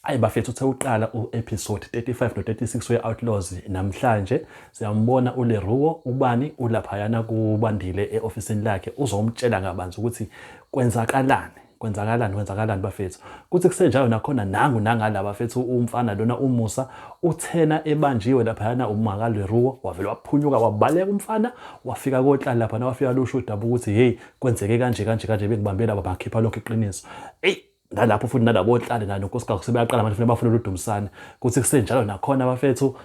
Ayi bafethu, uthe uqala u-episode 35 no-36 we-Outlaws namhlanje, siyambona uLeruo ubani ulaphayana kuBandile e-ofisini lakhe, uzomtshela kabanzi ukuthi kwenzakalani, kwenzakalani, kwenzakalani bafethu. Kuthi kusenjalo nakhona nangu nangala bafethu, umfana lona uMusa uthena ebanjiwe laphayana umaka Leruo, wavele waphunyuka wabaleka umfana, wafika kohlala laphana, wafika lusho udaba ukuthi hey, kwenzeke kanje kanje kanje, bengibambe laba, bakhipha lokho iqiniso. Eyi, nalapho futhi nalabo ohlale nayo nonkosikazi sebeyaqala manje, bafuna uDumsane. Kuthi kusenjalo nakhona bafethu,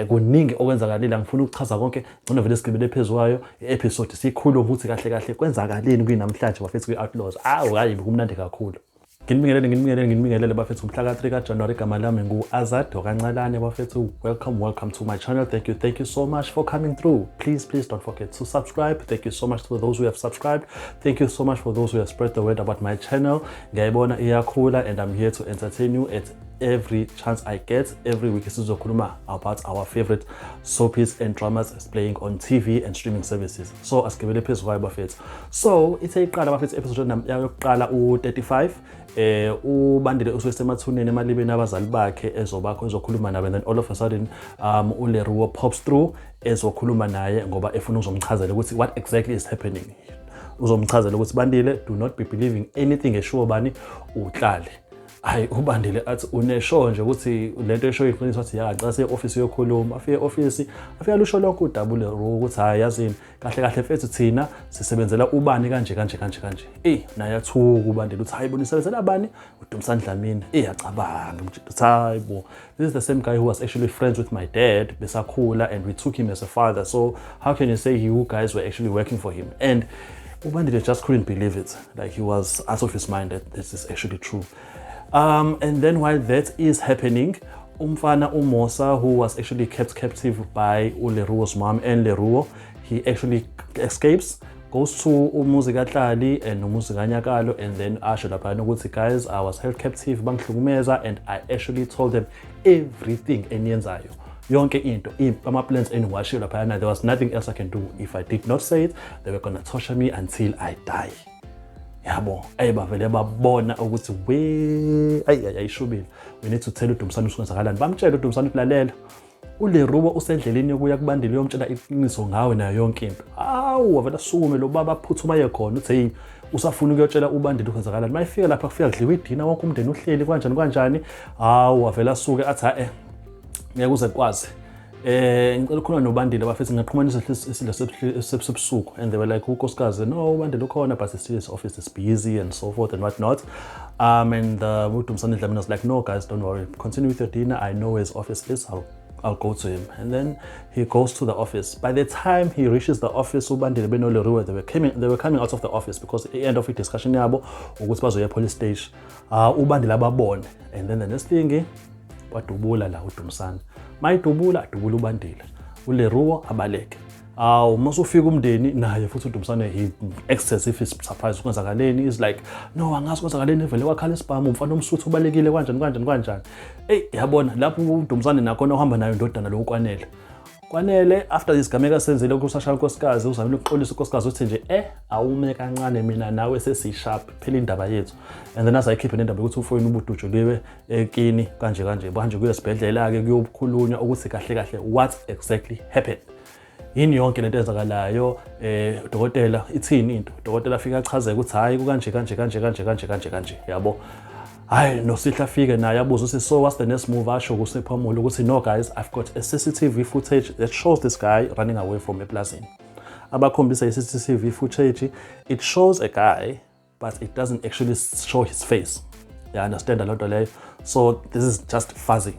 kuningi okwenzakalile, angifuni ukuchaza konke, ngcono vele sigibele phezu kwayo i-episode, sikhulume ukuthi kahle kahle kwenzakaleni kuyinamhlanje bafethu kwi-Outlaws. Awu hayi, kumnandi kakhulu. Nginibingelele, nginibingelele, nginibingelele bafethu. Mhla ka-3 kaJanuwari, igama lami ngu-Azad Okancalane bafethu. Welcome, welcome to my channel. Thank you, thank you so much for coming through. Please, please don't forget to subscribe. Thank you so much to those who have subscribed. Thank you so much for those who have spread the word about my channel. Ngiyayibona iyakhula and I'm here to entertain you at every chance I get. Every week sizokhuluma about our favorite soapies and dramas playing on TV and streaming services. So asigibele phezu kwayo bafethu. So ithe iqala bafethu episode yokuqala u-35, uBandile usuke semathuneni emalibeni abazali bakhe, ezobakho ezokhuluma nabo, and then all of a sudden uLeruo pops through ezokhuluma naye ngoba efuna ukuzomchazela ukuthi what exactly is happening. Uzomchazela ukuthi, "Bandile, do not be believing anything eshuwo bani uHlale." Hayi, uBandile athi, "Unesho nje ukuthi lento esho iqiniso?" Athi, "Ya, cela se-office yokhuluma." Afike e-office, afike lusho lonke udaba uLeruo ukuthi, "Hayi, yazini, kahle kahle mfethu, thina sisebenzela ubani kanje kanje kanje kanje." Eyi, naye athuka uBandile, uthi, "Hayi bona, isebenzela bani?" "UDumsani Dlamini." Eyi, acabanga uthi, "Hayi bo, this is the same guy who was actually friends with my dad besakhula and we took him as a father. So how can you say you guys were actually working for him?" And uBandile just couldn't believe it. Like, he was out of his mind that this is actually true. And then while that is happening, umfana uMosa, who was actually kept captive by uLeruo's mom and Leruo, he actually escapes, goes to umuzi kaHlali and umuzi kaNyakalo, and then asho laphayana ukuthi, "Guys, I was held captive, bangihlukumeza, and I actually told them everything eniyenzayo, yonke into, ama-plans eniwashiyo laphayana. There was nothing else I can do. If I did not say it, they were gonna torture me until I die." Yabo, ayi, bavele babona ukuthi we, ayi ayi, ayishubile, we need to tell uDumsane ukuthi kwenzakalani. Bamtshela uDumsane ukuthi, "Lalela, uLeruo usendleleni yokuya kuBandile, uyomtshela iqiniso ngawe nayo yonke into." Hawu, wavele asukume lo baba, aphuthuma aye khona, uthi, "Hey, usafuna ukuyotshela uBandile ukwenzakalani." Mayifika lapha, kufika kudliwa idina, wonke umndeni uhleli kanjani kanjani. Hawu, wavele asuke athi, "Ha, ngeke uze kwazi, ngicela ukukhuluma noBandile bafethu, ngaqhumanisa isidlo sebusuku." And they were like, "Unkosikazi, no, uBandile ukhona, but still his office is busy," and so forth and what not. And uDumsane Dlamini was like, "No guys, don't worry, continue with your dinner. I know where his office is. I'll go to him." And then he goes to the office. By the time he reaches the office, uBandile benoLeruo, they were coming out of the office because at the end of the discussion yabo ukuthi bazoya police station. UBandile ababone, and then the next thing, wadubula la uDumsane. Mayidubula, adubula uBandile. ULeruo abaleke. Awu, masufika umndeni naye futhi uDumsane, he acts as if he's surprised kwenzakaleni. Is like, "No, angazi kwenzakaleni, vele wakhala isibhamu, umfana omsuthu ubalekile, kanjani kanjani kanjani." Ey, yabona lapho uDumsane nakhona uhamba nayo indodana lo uKwanele. Kwanele, after isigameko asenzile kusashaya unkosikazi, uzamile ukuxolisa unkosikazi, uthi nje, awume kancane, mina nawe sesisharp phela indaba yethu." And then azayikhiphe nendaba yokuthi ufowini ubudutshuliwe ekini kanje kanje manje, kuye esibhedlela-ke kuyokhulunywa ukuthi kahle kahle what exactly happened, yini yonke lento eyenzakalayo. Dokotela, ithini into? Dokotela afike achazeke ukuthi, "Hayi, kukanje kanje kanje kanje kanje kanje kanje." Yabo, hayi, noSihle afike naye abuze ukuthi, "So what's the next move?" Asho kuSiphamulo ukuthi, "No guys, I've got a CCTV footage that shows this guy running away from eplazini." Abakhombisa i-CCTV footage. It shows a guy, but it doesn't actually show his face. You understand loo nto leyo? So this is just fuzzy.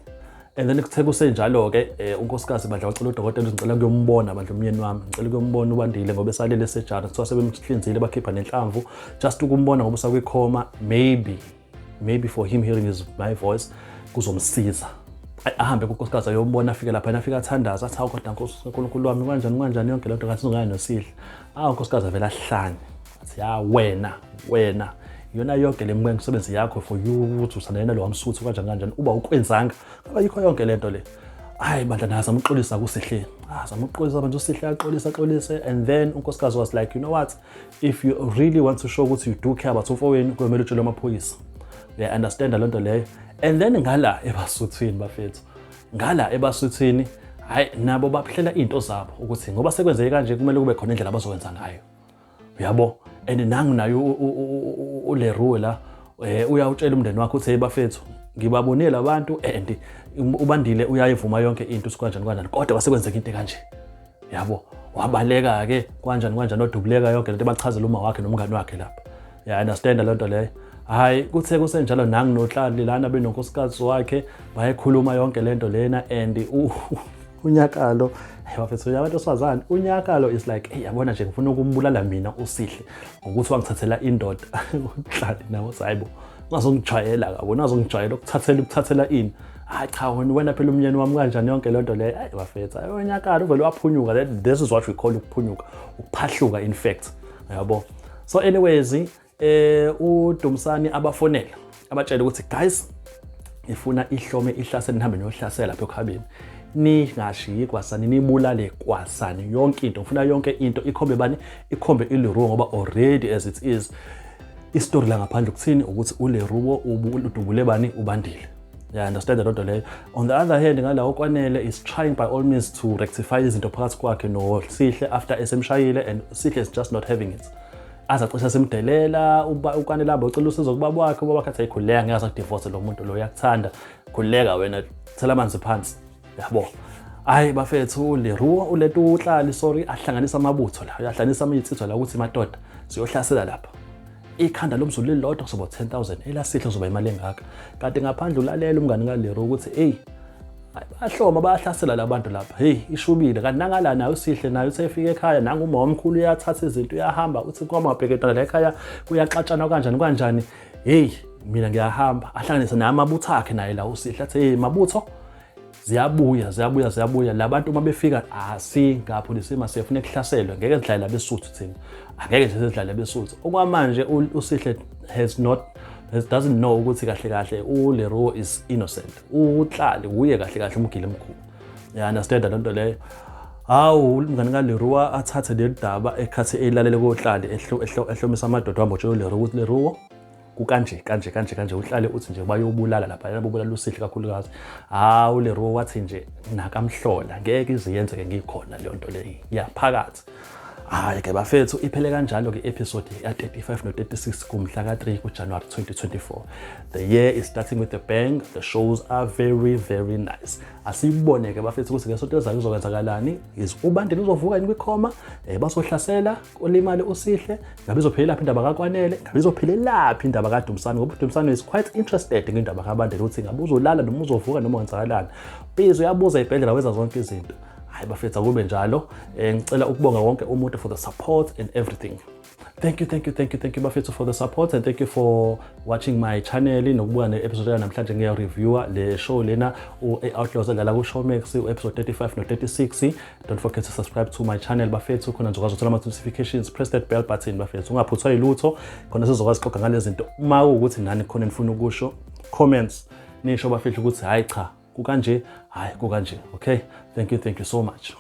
And then kuthe kusenjalo-ke, unkosikazi bandla wacela udokotela ukuthi, "Ngicela kuyombona bandla umyeni wami, ngicela ukuyombona uBandile," ngoba esalele esejara, kuthiwa sebemhlinzile, bakhipha nenhlamvu, just ukumbona ngoba usakwikhoma, maybe for him hearing his my voice kuzomsiza. Ahambe kunkosikazi ayombona. Afike lapha, afike athandaza, athi, "Hawu kodwa Nkosi uNkulunkulu wami, kanjani kanjani yonke lento, ngathi ngane noSihle." Awu, unkosikazi avele ahlanye, athi, "Ya wena, wena, iyona yonke le misebenzi yakho for you ukuthi usanena lo wamsuthu, kanjani kanjani, uba ukwenzanga ngoba yikho yonke lento le." Hayi bandla, naye azama ukuxolisa kuSihle, azama ukuxolisa manje uSihle, axolise, axolise. And then unkosikazi was like, "You know what, if you really want to show ukuthi you do care about umfowenu, kuyomele utshele amaphoyisa." Uya-understanda loo nto leyo? And then ngala eBasuthwini bafethu, ngala eBasuthwini, hayi, nabo bahlela izinto zabo ukuthi ngoba sekwenzeke kanje, kumele kube khona indlela abazokwenza ngayo, uyabo. And nangu nayo uLeruo la, uyawutshela umndeni wakhe uthi, "Hey bafethu, ngibabonile abantu," and uBandile uyayivuma yonke into ukuthi kanjani kanjani, kodwa kwasekwenzeka into kanje, yabo. Wabaleka-ke kanjani kanjani, odubuleka yonke lento, bachazela uma wakhe nomngani wakhe lapha, ya understand lento leyo. Hayi, kuthe kusenjalo, nangu noHlali lana benonkosikazi wakhe, bayekhuluma yonke lento lena. And uNyakalo, hey bafethu, abantu besifazane, uNyakalo is like, "Hey, yabona nje, ngifuna ukumbulala mina uSihle ngokuthi wangithathela indoda." UHlali nawo, hayibo, ungazongijwayela kabo, ungazongijwayela ukuthathela ini. Hayi cha, wena phela umnyeni wami, kanjani yonke lento leyo. Hayi bafethu, hayi, uNyakalo uvele waphunyuka. This is what we call ukuphunyuka, ukuphahluka in fact, yabo. So anyways, uDumsani abafonela, abatshela ukuthi, "Guys, ifuna ihlome, ihlasele, nihambe niyohlasela lapha ekhabeni, ningashiyi kwasani, nibulale kwasani yonke into. Ngifuna yonke into ikhombe bani? Ikhombe iLeruo, ngoba already as it is, istory la ngaphandle kuthini? Ukuthi uLeruo udubule bani? UBandile." Yeah, understand loo nto leyo. On the other hand, ngala uKwanele is trying by all means to rectify izinto phakathi kwakhe noSihle after esemshayile, and Sihle is just not having it, aze acishe simdelela. UKwanele abe ucela usizo kubaba wakhe, ubaba wakhe athi, "Ayikhululeka, ngeke azakudivorce lo muntu lo, uyakuthanda, khululeka wena, thela amanzi phansi," yabo. Hayi bafethu, uLeruo, uletu uHlali, sorry, ahlanganisa amabutho la, uyahlanganisa amayinsizwa la ukuthi, "Madoda, siyohlasela lapha. Ikhanda lomZulu lilodwa kuzoba 10,000, elaSihle kuzoba imali engaka." Kanti ngaphandle ulalela umngani kaLeruo ukuthi, "Hey, bahloma, bayahlasela labantu lapha, hey, ishubile." Kanti nangala nayo uSihle naye usefika ekhaya, nangu uma omkhulu uyathatha izinto, uyahamba, uthi kwamabheketana la ekhaya, kuyaxatshana kanjani kanjani, hey, mina ngiyahamba. Ahlanganise naye amabutho akhe naye la uSihle, athi, "Hey mabutho, ziyabuya, ziyabuya, ziyabuya labantu. Uma befika asingapholisi, siyafuna kuhlaselwe. Ngeke sidlale labeSuthu thina, angeke nje sidlale labeSuthu okwamanje." USihle has not has doesn't know ukuthi kahle kahle uLeruo is innocent, uHlali uye kahle kahle umgile omkhulu, ya understand lento leyo. Hawu, umngane kaLeruo athathe leli daba ekhathi elalele koHlali, ehlomisa amadoda, wahamba utshela uLeruo ukuthi, "Leruo, kukanje kanje kanje kanje, uHlale uthi nje bayobulala lapha, bobulala uSihle kakhulukazi." Hawu, Leruo wathi nje, "Nakamhlola, ngeke ize yenzeke ngikhona leyo nto leyo yaphakathi." Hayi ke bafethu, iphele kanjalo ke episode ya 35 no 36 kumhla ka 3 kuJanuary 2024. The year is starting with a bang. The shows are very very nice. Asibone ke bafethu ukuthi ngesonto ezayo kuzokwenzakalani. Is uBandile uzovuka yini kwikhoma? Basohlasela olimale uSihle? Ngabe izophelela indaba kaKwanele? Ngabe izophelelaphi indaba kaDumsani? Ngoba uDumsani is quite interested ngendaba kaBandile, ukuthi ngabe uzolala noma uzovuka noma kwenzakalani. Busy uyabuza ibhedlela, wenza zonke izinto. Hayi bafethu, akube njalo. Ngicela ukubonga wonke umuntu for the support and everything. Thank you, thank you, thank you, thank you bafethu for the support, and thank you for watching my channel nokubuka ne-episode yanamhlanje. Ngiya-reviewa le show lena, u-Outlaws edlala ku-Showmax, u-episode 35 no-36. Don't forget to subscribe to my channel bafethu, khona nizokwazi ukuthola ama-notifications. Press that bell button bafethu, ungaphuthwa yilutho, khona sizokwazi ukuxoxa ngale zinto. Uma kuwukuthi nani khona nifuna ukusho, comments, nisho bafethu ukuthi hayi cha, kukanje, hayi kukanje. Okay, thank you, thank you so much.